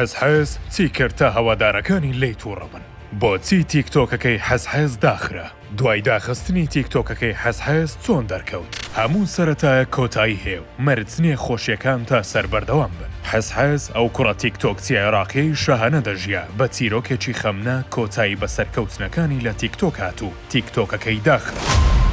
حەزحەز چی کرد تا هەوادارەکانی لێی توڕە بن؟ بۆچی تیکتۆکەکەی حەزحەز داخرا؟ دوای داخستنی تیکتۆکەکەی حەزحەز چۆن دەرکەوت؟ هەموو سەرەتایەک کۆتایی هەیە و مەرج نییە خۆشیەکان تا سەر بەردەوام بن. حەزحەز ئەو کوڕە تیکتۆکچیە عێراقیەی شاهانە دەژیا، بە چیرۆکێکی خەمناک کۆتایی بە سەرکەوتنەکانی لە تیکتۆک هات و تیکتۆکەکەی داخرا.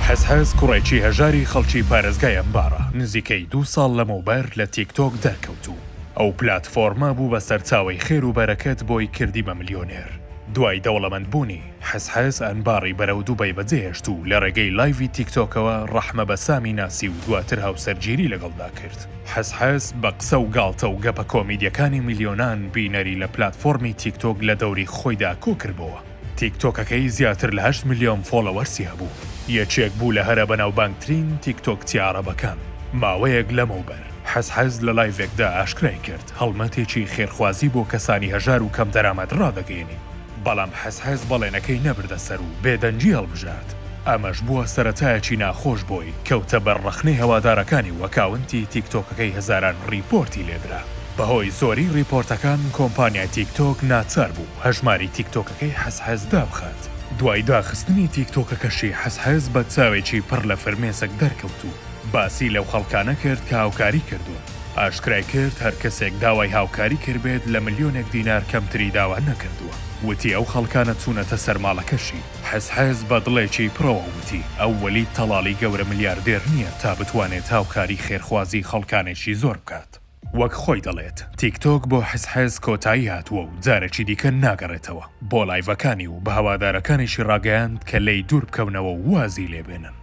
حەزحەز کوڕێکی هەژاری خەڵکی پارێزگای ئەنباڕە، نزیکەی دوو ساڵ لەمەوبەر لە تیکتۆک دەرکەوت و ئەو پلاتفۆرمە بوو بە سەرچاوەی خێر و بەرەکەت بۆی کردی بە ملیۆنێر. دوای دەوڵەمەند بوونی، حەزحەز ئەنباڕی بەرەو دوبەی بەجێهێشت و لە ڕێگەی لایڤی تیکتۆکەوە ڕەحمە بەسامی ناسی و دواتر هاوسەرگیری لەگەڵدا کرد. حەزحەز بە قسە و گاڵتە و گەپە کۆمیدیەکانی ملیۆنان بینەری لە پلاتفۆرمی تیکتۆک لە دەوری خۆیدا کۆکردبۆوە. تیکتۆکەکەی زیاتر لە هەشت ملیۆن followers ی هەبوو. یەکێک بوو لە هەرە بەناوبانگترین تیکتۆکچی عەڕەبەکان. ماوەیەک لەمەوبەر، حەزحەز لە لایڤێکدا ئاشکرای کرد، هەڵمەتێکی خێرخوازی بۆ کەسانی هەژار و کەمدەرامەت ڕادەگەیەنین. بەڵام حەزحەز بەڵێنەکەی نەبردە سەر و بێدەنگی هەڵبژارد. ئەمەش بووە سەرەتایەکی ناخۆش بۆی، کەوتە بەر ڕەخنەی هەوادارەکانی و ئەکاونتی تیکتۆکەکەی هەزاران ڕیپۆرتی لێدرا. بەهۆی زۆری ڕیپۆرتەکان کۆمپانیای تیکتۆک ناچار بوو هەژماری تیکتۆکەکەی حەزحەز دابخات. دوای داخستنی تیکتۆکەکەشی حەزحەز بە چاوێکی پڕ لە فرمێسک دەرکەوت و باسی لەو خەڵکانە کرد کە هاوکاری کردوون. ئاشکرای کرد هەر کەسێک داوای هاوکاری کردبێت لە ملیۆنێک دینار کەمتری داوا نەکردووە. وتی ئەو خەڵکانە چوونەتە سەر ماڵەکەشی. حەزحەز بە دڵێکی پڕەوە وتی ئەو وەلید تەڵاڵی گەورە ملیاردێر نییە تا بتوانێت هاوکاری خێرخوازی خەڵکانێکی زۆر بکات. وەک خۆی دەڵێت، تیکتۆک بۆ حزحز کۆتایی هاتووە و جارێکی دیکە ناگەڕێتەوە بۆ لایڤەکانی و بە هەوادارەکانیشی ڕاگەیاند کە لێی دوور بکەونەوە و وازی لێ بێنن.